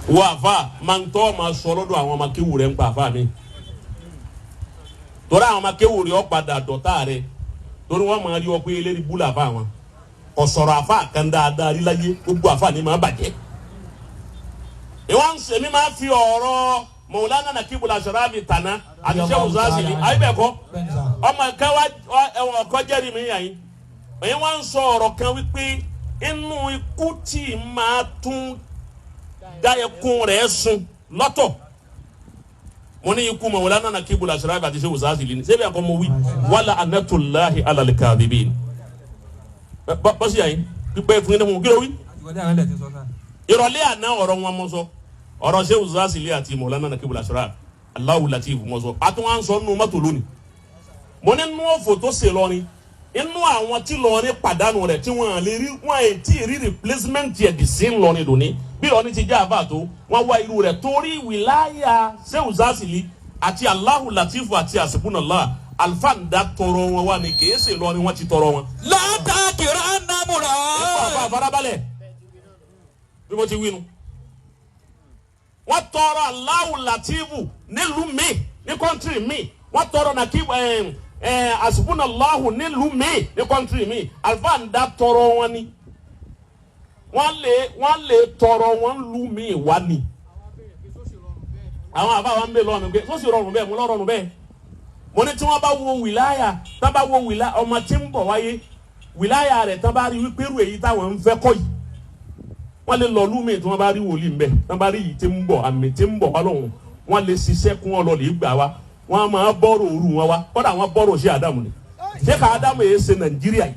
Wọ àfa máa ń tọ́ máa sọ lọ́dọ̀ àwọn ọmọ kéwù rẹ̀ ń pa àfa mi, torí àwọn ọmọ kéwù rẹ̀ ó padà dọ̀tá rẹ̀, torí wọ́n máa rí ọ pé eléyìí bú làfa wọn ọ̀sọ̀rọ̀ àfa kan dáadáa rí láyé, gbogbo àfa ni máa bàjẹ́. Ìwọ́n ń sèmi máa fi ọ̀rọ̀ Mọ̀wúlánà Nàkíbùlà Ṣọ̀rábì tàná àti Ṣẹ́wù Zásìlì àyíbẹ̀kọ́ ọmọ ẹ̀ka wa ẹ̀wọ̀n ọ̀kọ́ jẹ́rìí mi yàn yín. Èyí wọ́n ń sọ ọ̀rọ̀ kan wípé inú ikú tí máa tún dá ẹkún rẹ̀ sun lọ́tọ̀. Mo ní ikú Mọ̀wúlánà Nàkíbùlà Ṣọ̀rábì àti Ṣẹ́wù Zásìlì ní sẹ́bi àkọ́ mo wí wàlà anatullahi alal kadhibin bọ́sì yàn yín pípẹ́ fún yín ní mo kí ló wí. Ìrọ̀lẹ́ àná ọ̀rọ̀ wọn mọ́ sọ ọ̀rọ̀ Ṣẹ́wù Zásìlì àti Mọ̀wúlánà Nàkíbùlà Ṣọ̀rábì Allahu Latif mọ́ sọ àtúwọ̀n sọ nù mọ́tò lónìí. Mo ní nú òfò tó ṣe lọ́rin inú àwọn tí lọ́rin pàdánù rẹ̀ tí wọ́n lè rí wọ́n ẹ̀ tí rí replacement yẹ̀ dì sí ńlọrin lónìí bí lọ́rin ti jẹ́ àbá tó wọ́n wá irú rẹ̀ torí wìláyà Ṣẹ́wù Zásìlì àti Allahu Latif àti àsìkúnàlá alifanda tọrọ wọn wá ní kìí ṣe lọ́rin wọ́n ti tọrọ wọn. Látàkìrá nàmúra. Ẹ fà farabalẹ̀ bí mo ti wí nu. Wọ́n tọrọ Allahu Latifu nílùú mi ní country mi, wọ́n tọrọ Nàkíbù àsìkúnàláhù nílùú mi ní country mi, alifanda tọrọ wọn ni wọ́n lè tọrọ wọn lù mí wá ni. Àwọn àbá wa ń bè lọ́wọ́ mi pé sọ́sì rọrùn bẹ́ẹ̀, mo lọ́ rọrùn bẹ́ẹ̀. Mo ní tí wọ́n bá wo wìláyà tá bá wo wìláyà ọmọ tí ń bọ̀ wáyé wìláyà rẹ̀ tán bá rí wípé irú èyí táwọn ń fẹ́ kọ́ yìí, wọ́n lè lọ lú mi tí wọ́n bá rí wòlíì ń bẹ̀ tán bá rí yìí tí ń bọ̀ àmì tí ń bọ̀ wá lọ́hùn, wọ́n lè ṣiṣẹ́ kún ọ lọ lè gbà wá. Wọ́n máa bọ́rọ̀ òru wọn wá, kọ́dà wọ́n bọ́rọ̀ sí Ádámù ni. Ṣé ká Ádámù yìí ṣe Nàìjíríà yìí,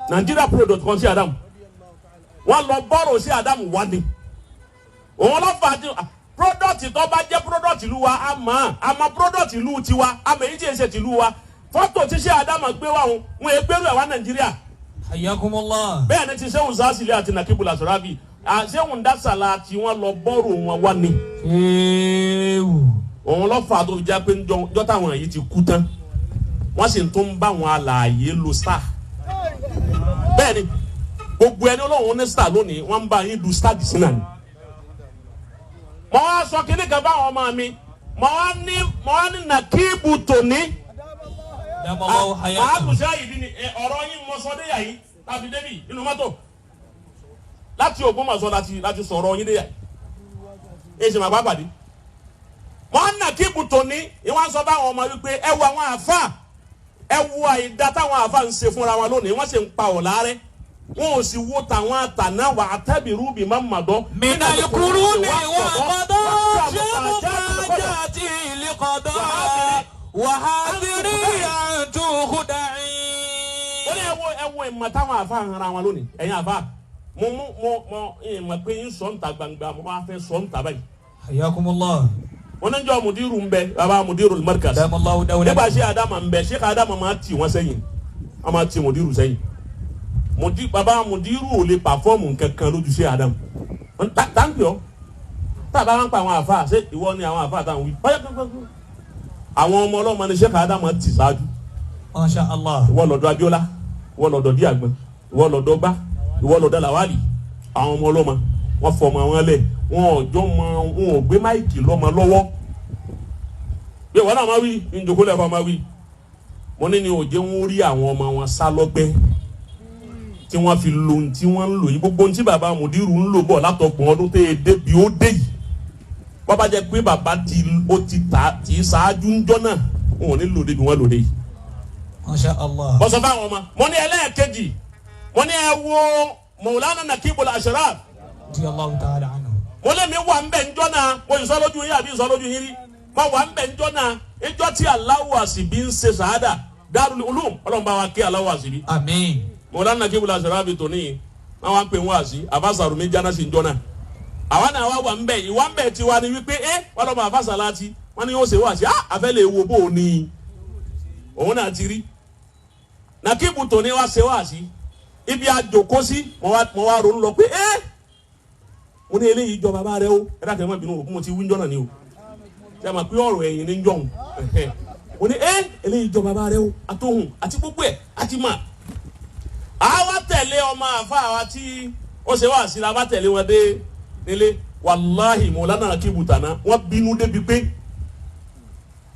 Nàìjíríà product kan sí Ádámù, wọ́n lọ bọ́rọ̀ sí Ádámù wá ni. Òun lọ fà á ti product tó bá jẹ́ product ìlú wa, a mọ̀ a mọ̀ product ìlú tiwa, a mọ̀ èyí tí èsè tìlú wa. Fọ́tò tí ṣé Ádámù gbé wá òun wọn ègbérù ẹ̀ wá Nàìjíríà. Hayyakumullah. Bẹ́ẹ̀ ni ti Ṣẹ́wù Zásìlì àti Nàkíbùlà Ṣọ̀rábì Ṣẹ́wù Ndásàlà tí wọ́n lọ bọ́rò wọn wá ni. Ṣéwù. Òun lọ fà á tó fi já pé njọ́ táwọn yìí ti kú tán, wọ́n sì tún bá wọn alààyè lo star. Bẹ́ẹ̀ ni gbogbo ẹni Ọlọ́run ní star lónìí, wọ́n ń bá yín du star dì sí náà ni. Mo wá sọ kíní kan báwọn ọmọ mi, mo wá ní Nàkíbù tòní. Damallahu Màá hayatahu. lù sí àyè bí ni ọ̀rọ̀ yín mọ sọ déyà yìí láti débi inú mọ́tò láti Ògbómọ̀ṣọ́ láti sọ̀rọ̀ yín déyà yìí èsì màá bá pàdé. Wọ́n nà kí ibùtò ní ìwọ́n sọ báwọn ọmọ wípé ẹ wo àwọn àáfà, ẹ wo àìdá táwọn àáfà ń ṣe fúnra wọn lónìí, wọ́n sì ń pa ọ̀la rẹ, wọn ò sì wo tàwọn àtàná wà á tẹ́bi rúbì má mà dán. Minal kuruni wa qada mufajati liqada wa hadiri an tukhda'i. Ó ní ẹ wo ìmọ̀ táwọn àfa ń ra wọn lónìí. Ẹ̀yin àfa, mo mú mo mo ìmọ̀ pé ń sọ ń ta gbangba, mo máa fẹ́ sọ ń ta báyìí. Hayyakumullah. Wọn ní jọ mudiru ń bẹ, baba mudiru markaz. Damallahu dawlata. Nígbà ṣe Adama ń bẹ, ṣé ká Adama máa tì wọ́n sẹ́yìn, wọ́n máa tì mudiru sẹ́yìn. Baba mudiru ò lè pàfọ́ọ̀mù kankan lójú ṣe Adama táǹkì ọ́. Tá a bá ń pa àwọn àfa, ṣé ìwọ ni àwọn àfa táwọn wí ọyọ kankan? Àwọn ọmọ ọlọ́mọ ni ṣé ká Adama tì ṣáájú. Masha Allah. Ìwọ lọ́dọ̀ Abiola, ìwọ lọ́dọ̀ Díàgbọn, ìwọ lọ́dọ̀ gbá, ìwọ lọ́dọ̀ Làwálì. Àwọn ọmọ ọlọ́mọ wọn fọmọ wọn lẹ, wọn ọjọ́ mọ, wọn ò gbé máìkì lọ́mọ lọ́wọ́ bí ìwọ náà máa wí njòkó lẹ́kọ̀ọ́ máa wí. Mo ní ni òjé wọn rí àwọn ọmọ wọn sá lọ́gbẹ́ tí wọ́n fi lo ohun tí wọ́n ń lò yìí, gbogbo ohun tí bàbá Mùdírù ń lò bọ̀ látọgbọ̀n ọdún tẹ́ ẹ débi ó dé yìí. Wọ́n bá jẹ́ pé bàbá ti ó ti ta tì í ṣáájú ńjọ́ náà, wọn ò ní lò débi wọn lò dé yìí. Masha Allah. Bọ́sọ̀ fáwọn ọmọ, mo ní ẹlẹ́ẹ̀kejì, mo ní ẹ wo Mọ̀wúlánà Nàkíbùlà Ashraf. Radiyallahu ta'ala anhu. Mo lé mi wà ń bẹ̀ ńjọ́ náà, mo ìsọ lójú yín àbí ìsọ lójú yín rí. Mo wà ń bẹ̀ ńjọ́ náà ńjọ́ tí Allahu Àsìbí ń ṣe sàádà Darul Ulum. Ọlọ́run bá wa kí Allahu Àsìbí. Àmín. Mọ̀wúlánà Nàkíbùlà Ashraf tòní wọn wá ń pè wọ́n àsì àfàsàrùmí jáná sí ńjọ́ náà. Àwa náà wá wà ń bẹ̀, ìwà ń bẹ̀ tiwa ni wípé ẹ wọ́n lọ́mọ àfàsàlátì wọ́n ní yóò ṣe wá sí àfẹ́ lè wo bó o ní òun náà ti rí. Nàkíbù tòní wá ṣe wá sí ibi àjòkó sí, mo wá ronú lọ pé ẹ mo ní eléyìí jọ bàbá rẹ o. Ẹ dákẹ́ ẹ má bínú o, mo ti wí njọ́ náà ni o, ṣe àmà pé ọ̀rọ̀ ẹ̀yìn ní njọ́ òun. Mo ní ẹ eléyìí jọ bàbá rẹ o, àtòhùn àti gbogbo ẹ̀ àti mà. Àwa tẹ̀lé ọmọ àfa àwa tí Ó ṣe wá sí la bá tẹ̀lé wọn dé nílé. Wàláhì mọ̀lánà Nàkíbù tàná wọ́n bínú débi pé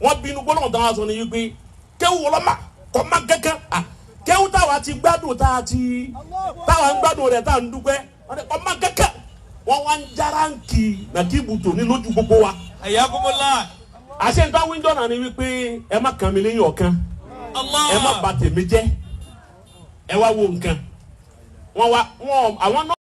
wọ́n bínú gbọ́dọ̀ táwọn sọ ni wípé kéwù ọlọ́mà kọ́ má kankan. Kéwù táwa ti gbádùn, tá a ti táwa ń gbádùn rẹ̀, tá a ń dúpẹ́, kọ́ má kankan. Wọ́n wá ń jára ń kì Nàkíbù tòní lójú gbogbo wa. Hayyakumullah. Àṣẹ nǹkan wíńdọ̀ náà ni wípé ẹ má kàn mí lẹ́yìn ọ̀kan. Allah. Ẹ má bà tèmi jẹ́. Ẹ wá wo nǹkan wọn wá wọn àwọn náà.